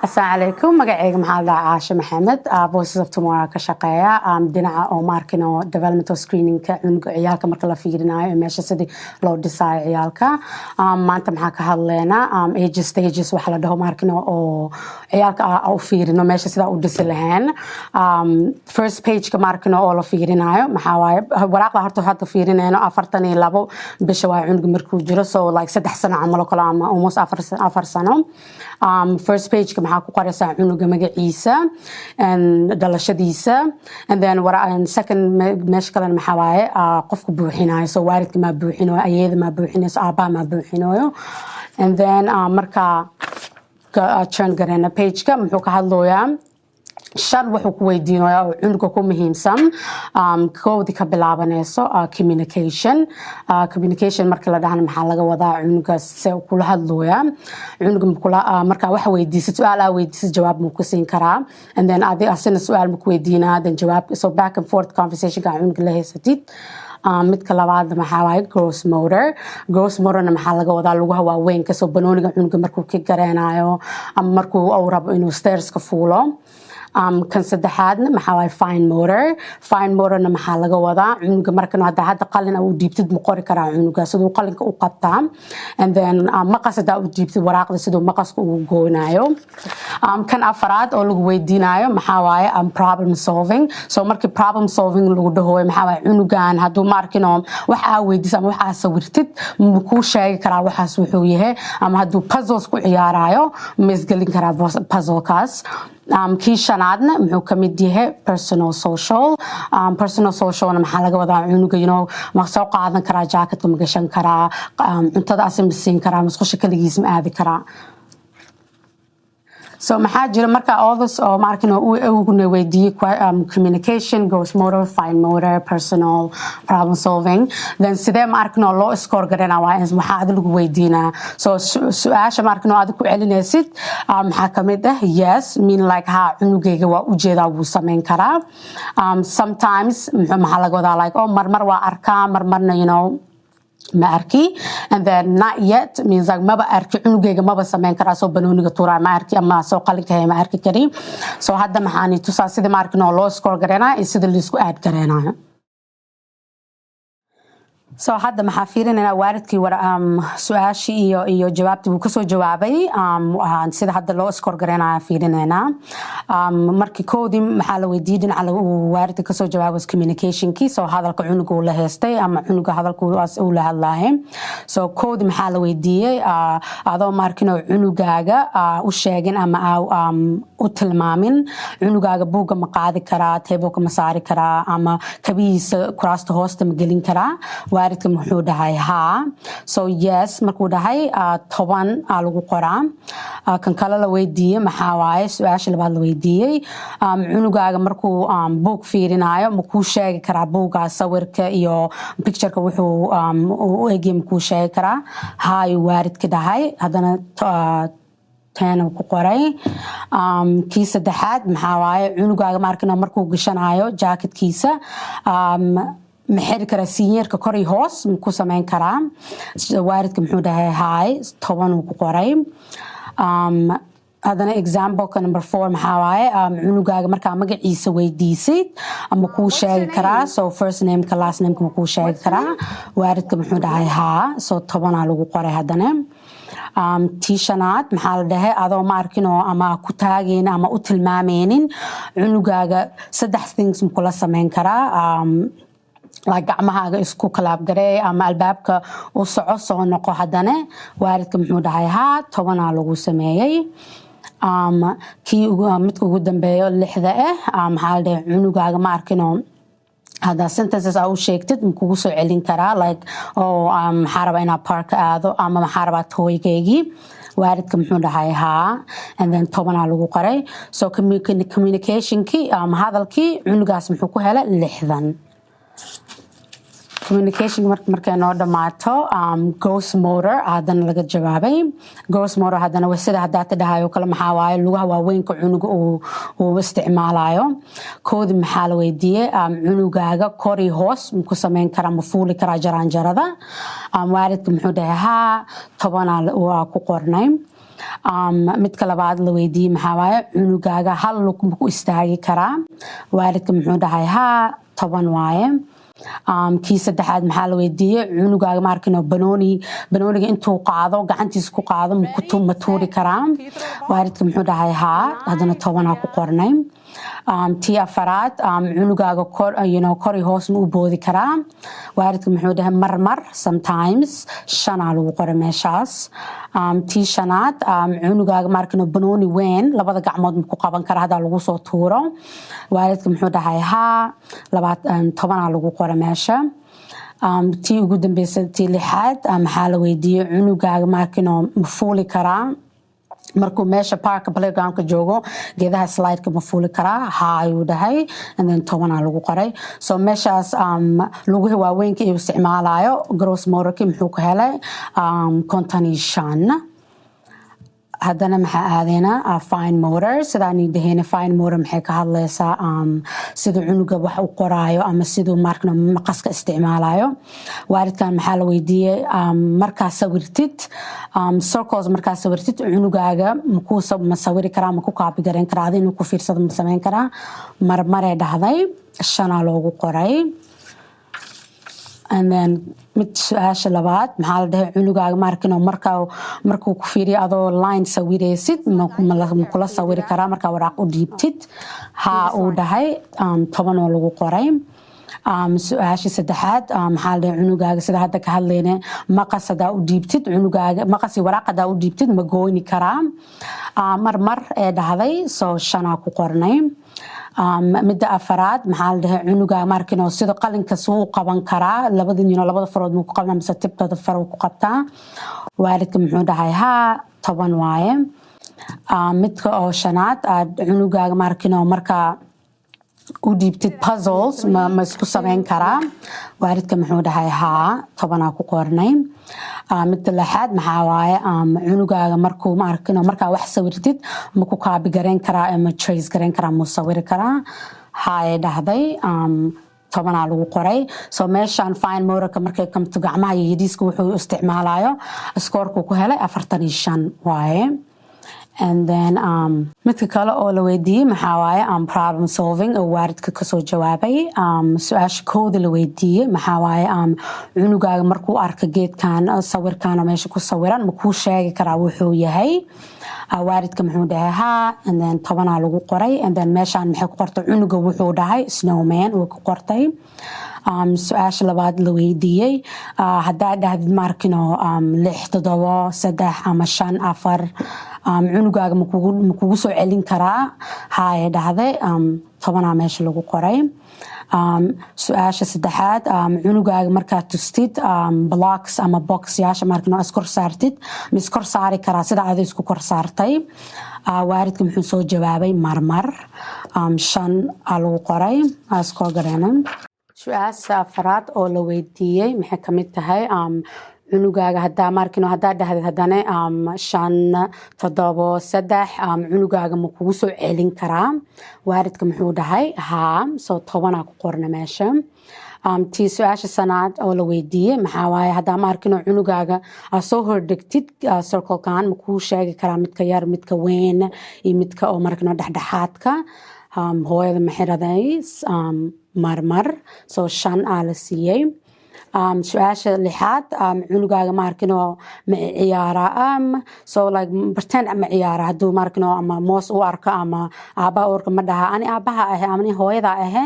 Asalaamu calaykum. Magacayga maxaa la dhahaa? Caashe Maxamed. Voices of Tomorrow ka shaqeeya, dhinaca oo maarkino developmental screeningka cunuga, ciyaalka marka la fiirinayo ee meesha sidii loo dhisaayo ciyaalka. Maanta maxaa ka hadleynaa? Ages, stages waxa la dhaho, maarkino oo ciyaalka u fiirino meesha sidaa u dhisi lahayn. First pageka maarkino oo la fiirinayo maxaa waaye? Waraaqda horta hadda fiirinayno 42 bisha waa cunuga markuu jiro, so like 3 sano camal oo kale ama almost 4 sano. First pageka maxaa ku qoraysaa? Cunuga magaciisa and dhalashadiisa. And then and second meesha kalena maxaa waaye? Qofka buuxinayo, so waalidka maa buuxinayo, ayeeda maa buuxinayso, aabaha maa buuxinayo. And then marka turn gareyna pageka, muxuu ka hadlayaa? Shan wuxuu ku weydiinayaa oo cunuga ku muhiimsan. Koodii ka bilaabanayso communication. Communication marka la dhahana maxaa laga wadaa? Cunuga se kula hadlooyaa? Cunuga makula markaa wax weydiisid, su-aal aa weydiisid, jawaab muu ku siin karaa? And then adi asina su-aal ma ku weydiinaa, then jawaab, so back and forth conversationka cunuga la haysatid. Midka labaad maxaa waaye? Gross motor. Gross motorna maxaa laga wadaa? Lugaha waaweynka, soo banooniga cunuga markuu ka gareenayo ama markuu uu rabo inuu stairska fuulo. Kan saddexaadna maxaa waaye? Fine motor. Fine motorna maxaa laga wadaa? Cunuga markan hadda qalin u dhiibtid, ma qori karaa cunuga? Siduu qalinka u qabtaa? And then maqas hadaa u dhiibtid, waraaqda siduu maqaska ugu goonayo. Kan afaraad oo lagu weydiinayo maxaa waaye? Problem solving. So markii problem solving lagu dhahoyo maxaa waaye? Cunugan hadduu maarkino wax aa weydiis ama wax aa sawirtid, ma kuu sheegi karaa waxaas wuxuu yahay? Ama hadduu puzzles ku ciyaarayo, ma isgelin karaa puzzlekaas? Kii shanaadna muxuu ka mid yahay? Personal social. Personal socialna maxaa laga wadaa? Cunuga ma soo qaadan karaa jacketka, ma gashan karaa, cuntada asi ma siin karaa, musqusha kaligiis ma aadi karaa? So maxaa jira marka all this oo maarkin uguna weydiiyey communication, gross motor, fine motor, personal, problem solving, then sidee maarkin oo loo score garana? Waa waxaa adi lagu weydiinaa. So su-aasha maarkin oo adi ku celinaysid maxaa kamid ah? Yes mean like ha, cunugayga waa ujeedaa, wuu sameyn karaa. Sometimes maxaa laga wadaa? Like, oh, marmar waa arkaa, marmarna ma arki. And then not yet means like maba arki, cunugayga maba sameyn karaa, soo banooniga tuuraa ma arki ama soo qalinka haya ma arki kari. So hadda maxaan i tusaa sida maarkin oo loo score gareynayo iyo sida laisku add gareynayo. So hadda maxaa fiirinaynaa? Waalidkii war su-aashii iyo jawaabtii wuu kasoo jawaabay. Sida hadda loo score gareynayo fiirinaynaa. Markii koodii maxaa la weydiiyey? Dhinaca uu waalidka kasoo jawaabay communicationkii, so hadalka cunuga uu la heystay ama cunuga hadalka uu la hadlaayay. So koodii maxaa la weydiiyey? Adoo maarkinoo cunugaaga u sheegin ama u tilmaamin, cunugaaga buugga ma qaadi karaa, tableka ma saari karaa, ama kabihiisa kuraasta hoosta ma gelin karaa? Waalidka muxuu dhahay? Haa. So yes markuu dhahay, 10 aa lagu qoraa. Kan kale la weydiiyey maxaa waaye? Su-aasha labaad la weydiiyey, cunugaaga markuu buug fiirinayo, ma kuu sheegi karaa buuggaas sawirka iyo pictureka wuxuu u egya, ma kuu sheegi karaa? Haayuu waalidka dhahay. Haddana 10 uu ku qoray. Kii saddexaad maxaa waaye? Cunugaaga maarkina markuu gashanayo jaaketkiisa, ma xiri karaa sinyeerka kor iyo hoos, ma ku sameyn karaa? Waalidka muxuu dhahay? Haay. 10 uu ku qoray. Haddana exampleka number four maxaa waaye? Cunugaaga markaa magaciisa weydiisid, ama kuu What's your sheegi karaa? name? So first nameka, last nameka ma kuu sheegi What's your karaa? name? Waalidka muxuu dhahay? Haa. So 10-aa lagu qoray. Haddana tii shanaad maxaa la dhahay? Adoo ma arkinoo ama ku taagaynin ama u tilmaameynin, cunugaaga saddex things ma kula sameyn karaa? Like gacmahaaga isku clap garee ama albaabka u soco, soo noqo. Haddana waalidka muxuu dhahay? Haa. 10-aa lagu sameeyey. Kii midka ugu dambeeyo, lixda ah, maxaa la dhahay? Cunugaaga ma arkinoo haddaa sentences aa u sheegtid, ma kugu soo celin karaa? Like, oh, maxaa rabaa inaa park aado ama maxaa rabaa toygaygii? Waalidka muxuu dhahay? Haa. And then 10-aa lagu qoray. So communicationkii hadalkii cunugaas muxuu ku helay? 60. Communication markay noo dhamaato, gross motor haddana laga jawaabay. Gross motor haddana sida haddaa ta dhahayo kale maxaa waaye? Lugaha waaweynka cunuga uu isticmaalayo. Koodi maxaa la weydiiyey? Cunugaaga kor iyo hoos ma ku sameyn karaa, ma fuuli karaa jaraanjarada? Waalidka muxuu dhahay? Haa. 10-aa waa ku qornay. Midka labaad la weydiiyey maxaa waaye, cunugaaga hal lug ma ku istaagi karaa? Waalidka muxuu dhahay? Haa, 10 waaye. Kii saddexaad maxaa la weydiiyey? Cunugaaga, maarkino, banooniga intuu qaado, gacantiisa ku qaado, ma tuuri karaa? Waalidka muxuu dhahay? Haa. Haddana 10-aa ku qornay. Tii afaraad, cunugaaga kor kor iyo hoos ma u boodi karaa? Waalidka muxuu dhahay? Marmar, sometimes. 5-aa lagu qoray meeshaas. Tii shanaad, cunugaaga, maarkino, banooni weyn labada gacmood ma ku qaban karaa haddaa lagu soo tuuro? Waalidka muxuu dhahay? Haa. 10-aa lagu qoray meesha. Tii ugu dambeysay, tii lixaad, maxaa la weydiiyey? Cunugaaga, maarkino, ma fuuli karaa markuu meesha parka playgroundka joogo, geedaha slideka ma fuuli karaa? Haa ayuu dhahay, and then 10-aa lagu qoray. So meeshaas lugaha waaweynka iyo isticmaalayo, gross motorki muxuu ku helay? 55. Haddana maxaa aadeynaa? Fine motor. Sidaan dhaheyna, fine motor maxay ka hadlaysaa? Siduu cunuga wax u qoraayo ama siduu markna maqaska isticmaalayo. Waalidkan maxaa la weydiiyey? Markaa sawirtid circles, markaa sawirtid, cunugaaga ma sawiri karaa, ma ku copy gareyn karaa, adi inuu ku fiirsado ma sameyn karaa? Marmaree dhahday, 5-aa loogu qoray. And then mid su-aasha labaad maxaa la dhahay? Cunugaaga, maarkino, markuu ku fiiriyo adoo line sawiraysid, ma kula sawiri karaa markaa waraaq u dhiibtid? Haa uu dhahay, 10 oo lagu qoray. Su-aasha saddexaad maxaa la dhahay? Cunugaaga, sida hadda ka hadlayne, maqas hadaa u dhiibtid, cunugaaga maqas iyo waraaq hadaa u dhiibtid, ma gooyni karaa? Mar mar ee dhahday, soo 5-aa ku qornay. Midda afaraad maxaa la dhahay? Cunuga, markino, sida qalinka suu u qaban karaa, labada labada farood muu ku qabnaa mise tibtada far ku qabtaa? Waalidka muxuu dhahay? Haa, 10 waaye. Midka oo shanaad, aad cunugaaga, markino, markaa u dhiibtid puzzles, ma isku sameyn karaa? Waalidka muxuu dhahay? Haa, 10-aa ku qornay. Midda lixaad maxaa waaye? Cunugaaga markuu, maarkino, markaa wax sawirtid, ma ku copy gareyn karaa ma trace gareyn karaa, mu sawiri karaa? Haay dhahday, 10-aa lagu qoray. So meeshan fine motorka, markay kamto gacmaha iyo yadiiska wuxuu isticmaalayo, scorekuu ku helay 45 waaye. And then midka kale oo la weydiiyey maxaa waaye? Problem solving oo waalidka kasoo jawaabay. Su-aasha kooda la weydiiyey maxaa waaye? Cunugaaga markuu arka geedkan, sawirkan oo meesha ku sawiran, ma kuu sheegi karaa wuxuu yahay? Waalidka muxuu dhahay? Haa. And then 10-aa lagu qoray. And then meeshaan maxay ku qortay? Cunuga wuxuu dhahay snowman wuu ku qortay. Su-aasha labaad la weydiiyey, haddaa dhahdid, maarkino, 6, 7, 3 ama 5, 4, cunugaaga makugu soo celin karaa? Haye dhahday, 10-aa meesha lagu qoray. Su-aasha saddexaad, cunugaaga markaad tustid blocks ama boxyaasha, markino, iskor saartid, ma iskor saari karaa sida adi isku kor saartay? Waalidka muxuu soo jawaabay? Marmar. 5 aa lagu qoray, iskoo gareena. Su-aasha afaraad oo la weydiiyey maxay kamid tahay? Cunugaaga hadaa, markino, hadaa dhahdid haddana 5, 7, 3, cunugaaga ma kugu soo celin karaa? Waalidka muxuu dhahay? Haa. So 10-aa ku qorna meesha. Tii su-aasha sanaad oo la weydiiyey maxaa waaye? Haddaa, maarkino, cunugaaga aa soo hordhigtid circlekan, ma kuu sheegi karaa midka yar, midka weyn iyo midka oo, markino, dhexdhexaadka? Hooyada maxay dhahday? Marmar. So 5 aa la siiyey. Su-aasha lixaad, cunugaaga, maarkino, ma ciyaara? So like pretend ma ciyaara hadduu, maarkino, ama moos u arko ama aabaha u arko, ma dhaha "ani aabaha ahe" ama "ani hooyada ahe"?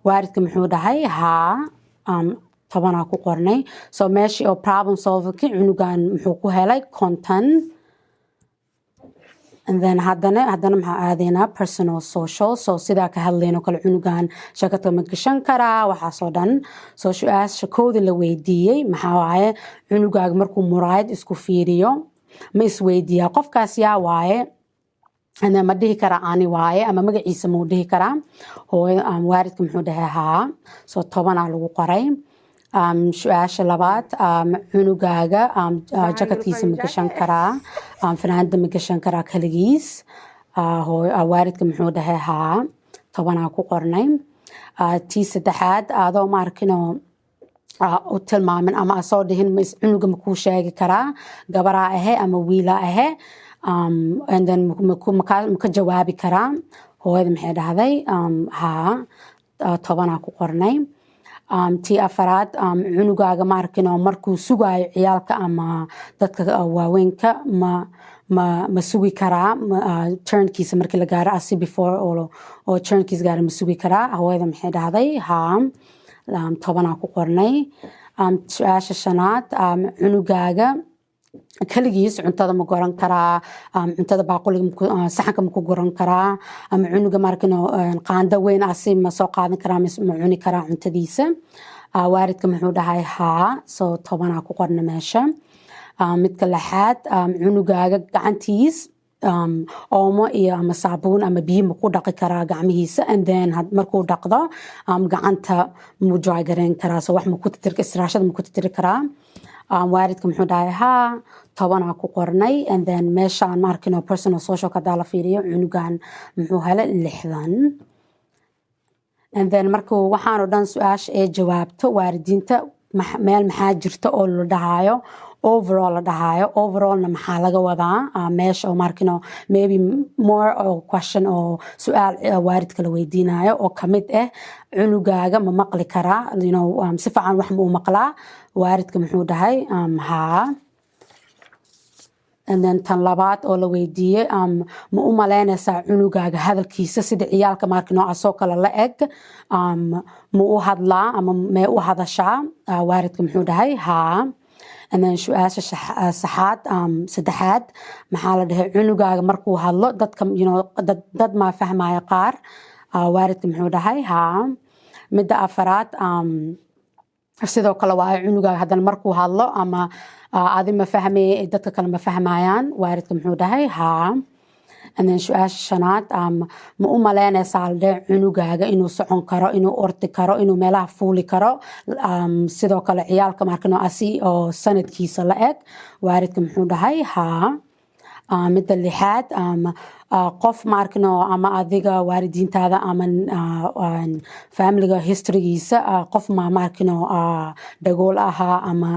Waalidka muxuu dhahay? Haa. 10-aa ku qornay. So meeshii oo problem solvingki cunugan muxuu ku helay? 50. And then haddana maxaa aadaynaa? Personal social. So sidaa ka hadlayno kale, cunugan shakadka ma gashan karaa, waxaasoo dhan. So su-aasha kooda la weydiiyey maxaa waaye? Cunugaaga markuu muraayad isku fiiriyo, ma isweydiiyaa "qofkaas yaa waaye?" And then ma dhihi karaa "ani waaye" ama magaciisa mau dhihi karaa? Hooyo, waalidka muxuu dhahay? Haa. So 10-aa lagu qoray. Su-aasha labaad, cunugaaga jakadkiisa ma gashan karaa, fanaanada ma gashan karaa kaligiis? Waalidka muxuu dhahay? Haa. 10-aa ku qornay. Tii saddexaad, adoo, ma arkino, u tilmaamin ama asoo dhihin cunuga makuu sheegi karaa gabaraa ahe ama wiilaa ahe, and then maka jawaabi karaa? Hooyada maxay dhahday? Haa, 10-aa ku qornay. Tii afaraad, cunugaaga, maarkino, markuu sugaayo ciyaalka ama dadka waaweynka, ma sugi karaa turnkiisa markii la gaaro, asi before oo turnkiisa gaaro ma sugi karaa? Hooyada maxay dhahday? Haa, 10-aa ku qornay. Su-aasha shanaad, cunugaaga kaligiis cuntada ma goran karaa? Cuntada baaquliga, saxanka ma ku goran karaa? Ama cunuga, markino, qaando weyn asi ma soo qaadan karaa, ma cuni karaa cuntadiisa? Waalidka muxuu dhahay? Haa. So 10-aa ku qorna meesha. Midka lixaad, cunugaaga gacantiis oomo iyo ama saabuun ama biyo ma ku dhaqi karaa gacmihiisa? And then markuu dhaqdo, gacanta mu dry gareyn karaa? So wax ma ku tirtiri, istiraashada ma ku tirtiri karaa? Waalidka muxuu dhahay? Haa, 10-aa ku qornay. And then meeshaan, ma arkino, personal social hadaa la fiiriyo, cunugan muxuu helay? 60. And then markuu waxaan oo dhan su-aasha ee jawaabto waalidiinta, meel maxaa jirta oo la dhahayo overall? La dhahayo overallna maxaa laga wadaa? Meesha oo, markino, maybe more oo question oo su-aal waalidka la weydiinayo oo kamid ah, cunugaaga ma maqli karaa, si fiican wax ma u maqlaa? Waalidka muxuu dhahay? Haa. And then tan labaad oo la weydiiyey, ma u malaynaysaa cunugaaga hadalkiisa sida ciyaalka, marka, noocaasoo kale la eg, ma u hadlaa ama may u hadashaa? Waalidka muxuu dhahay? Haa. And then su-aasha saxaad, saddexaad, maxaa la dhahay? Cunugaaga markuu hadlo, dadka dad maa fahmaya qaar? Waalidka muxuu dhahay? Haa. Midda afaraad, sidoo kale waa cunugaaga haddana markuu hadlo ama adi ma fahmay, dadka kale ma fahmayaan? Waalidka muxuu dhahay? Haa. And then su-aasha shanaad, ma u malaynaysaa, la dhahay, cunugaaga inuu socon karo, inuu ordi karo, inuu meelaha fuuli karo, sidoo kale ciyaalka, markano, asi oo sanadkiisa la eg? Waalidka muxuu dhahay? Haa. Midda lixaad, qof, maarkino, ama adiga waalidiintaada ama familiga historygiisa, qof ma, maarkino, dhagool ahaa ama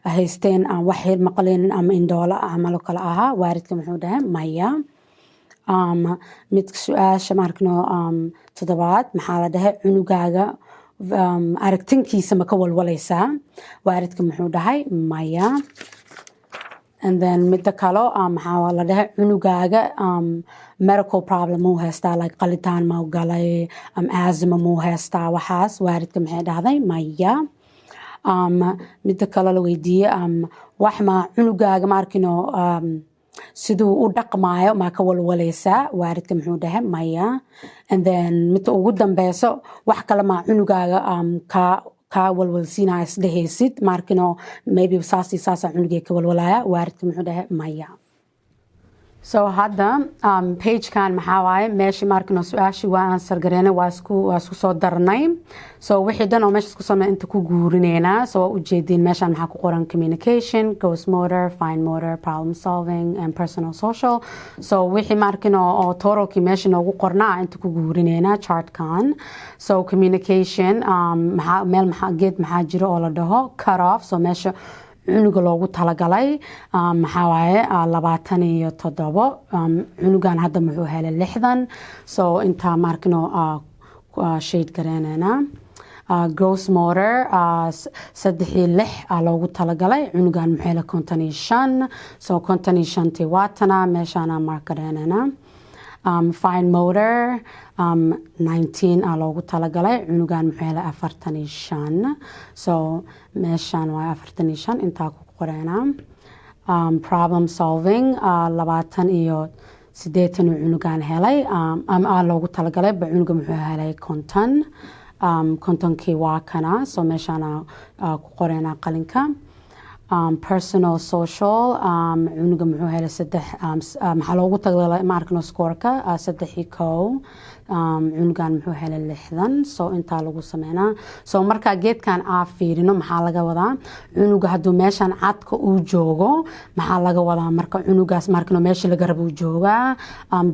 haysteen wax maqlin ama indhoolo camal kale ahaa? Waalidka muxuu dhahay? Maya. Mid su-aasha, maarkino, toddobaad, maxaa la dhahay? Cunugaaga aragtinkiisa ma ka walwalaysaa? Waalidka muxuu dhahay? Maya. And then midda kalo, maxaa la dhahay? Cunugaaga medical problem muu haystaa, like qalitaan mau galay, asthma muu haystaa, waxaas? Waalidka maxay dhahday? Maya. Midda kale la weydiiyey, wax ma cunugaaga, ma arkino, siduu u dhaqmaayo maa ka walwalaysaa? Waalidka muxuu dhahay? Maya. And then midda ugu dambeyso, wax kale maa cunugaaga kaa walwalsiinaya isdhehaysid, maarkino, maybe saas iyo saasa cunugay ka walwalaya? Waalidka muxuu dhahay? Maya. So hadda pagekan maxaa waaye? Meeshii, maarkino, su-aashii waa answer gareynay, waa isku soo darnay. So wixii dhan oo meesha isku samey inta ku guurineynaa. So waa ujeediin, meeshan maxaa ku qoran? Communication, gross motor, fine motor, problem solving and personal social. So wixii, maarkino, oo totalkii meesha noogu qornaa inta ku guurineynaa chartkan. So communication, maxaa meel, maxaa geed, maxaa jiro oo la dhaho cut off? So meesha cunuga loogu talagalay, maxaa waaye? 27. Cunugan hadda muxuu helay? 60. So intaa, maarkino, shade gareynayna. Gross motor, 3 iyo 6 loogu talagalay. Cunugan muxuu helay? 55. So 55-tii waatana, meeshaana mark gareynayna. Fine motor, 19 aa loogu talagalay. Cunugan muxuu helay? 45. So meeshaan waa 45, intaa ku qoreynaa. Problem solving, 82 uu cunugan helay, ama aa loogu talagalay ba. Cunuga muxuu helay? 50. 50-kii waa kana. So meeshaana ku qoreynaa qalinka. Personal social, cunuga muxuu helay? Saddex, maxaa loogu talagalay, ma arkno, scoreka? 3 iyo 1. Cunugan muxuu helay? 60. So intaa lagu sameynaa. So marka geedkan aa fiirino, maxaa laga wadaa? Cunuga hadduu meeshan cadka uu joogo, maxaa laga wadaa? Marka cunugaas, maarkino, meesha laga rabo uu joogaa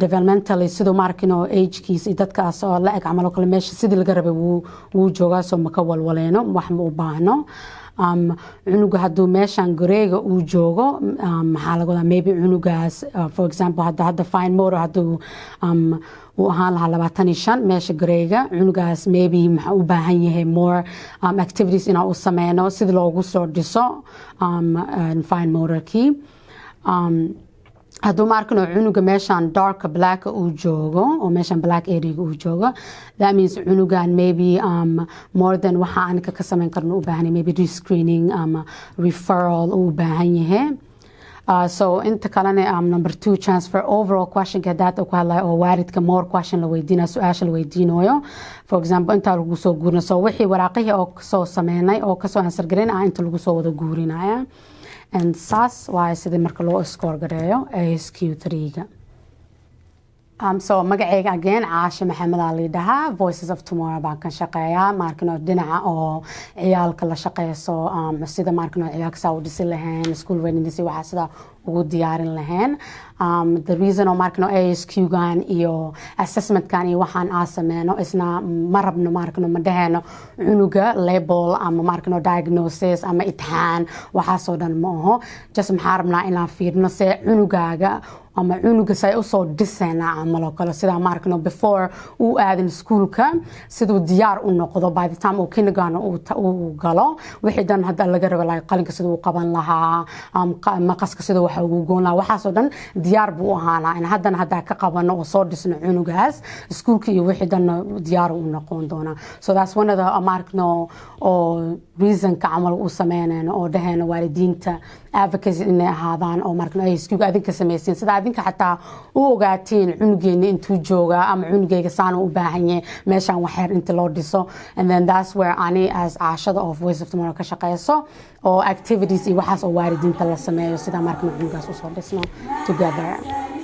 developmentally, siduu, maarkino, agekiisa iyo dadkaas oo la eg camal oo kale, meesha sidii laga rabay wuu joogaa. So maka walwaleeno, wax ma u baahno. Cunuga hadduu meeshan greyga uu joogo, maxaa laga wadaa? Maybe cunugaas, for example, hadda fine motor hadduu uu ahaan lahaa 25 meesha greyga, cunugaas maybe maxaa u baahan yahay? More activities inaan u sameyno sidii loogu soo dhiso fine motorkii. Hadduu, ma arkino, cunuga meeshan darka blacka uu joogo oo meeshan black area uu joogo, that means cunugan maybe more than waxa anika ka sameyn karno u baahan yahay, maybe rescreening ama referral uu u baahan yahay. So inta kalena, number two, transfer overall questionka hadaad ku hadlayo oo waalidka more question la weydiinayo, su-aasha la weydiinayo, for example, intaa lagu soo guurina. So wixii waraaqihii oo kasoo sameynay oo kasoo answer gareyn ah inta lagu soo wada guurinaya. And saas waaye sidii marka loo score gareeyo ASQ 3-ga. So magacayga again Caashe Maxamed aa liidhahaa. Voices of Tomorrow baan ka shaqeeyaa, maarkino, dhinaca oo ciyaalka la shaqeyso, sida, maarkino, ciyaalka saa u dhisi lahayn, school readiness iyo waxaa sida ugu diyaarin lahayn. The reason oo, maarkino, ASQ-gan iyo assessmentkan iyo waxaan aa sameyno isna ma rabno, maarkino, ma dhaheyno cunuga label ama, maarkino, diagnosis ama itixaan, waxaasoo dhan ma aho. Just maxaa rabnaa? Inaan fiirno see cunugaaga ama cunuga say usoo dhiseynaa camal oo kale, sidaa, maarkino, before uu aadin iskuulka, siduu diyaar u noqdo by the time uu kindergarten uu galo, wixii dhan hadda laga rabo, like qalinka siduu u qaban lahaa, maqaska siduu waxa ugu goon lahaa, waxaasoo dhan diyaar buu u ahaanaa. In haddana haddaa ka qabano oo soo dhisno cunugaas, iskuulka iyo wixii dhanna diyaar u noqon doonaa. So that's one of the, maarkino, oo reasonka camal u sameynayno oo dhahayno waalidiinta advocacy inay ahaadaan oo, markano, ay iskuulka adinka samaysiin, sida adinka xataa u ogaatiin cunugeena intuu joogaa ama cunugeyga saan u baahan yahay, meeshaan waxyar inta loo dhiso. And then that's where ani as Caashada of Voice of Tomorrow ka shaqeyso oo activities iyo waxaas oo waalidiinta la sameeyo, sida, markano, cunugaas usoo dhisno together.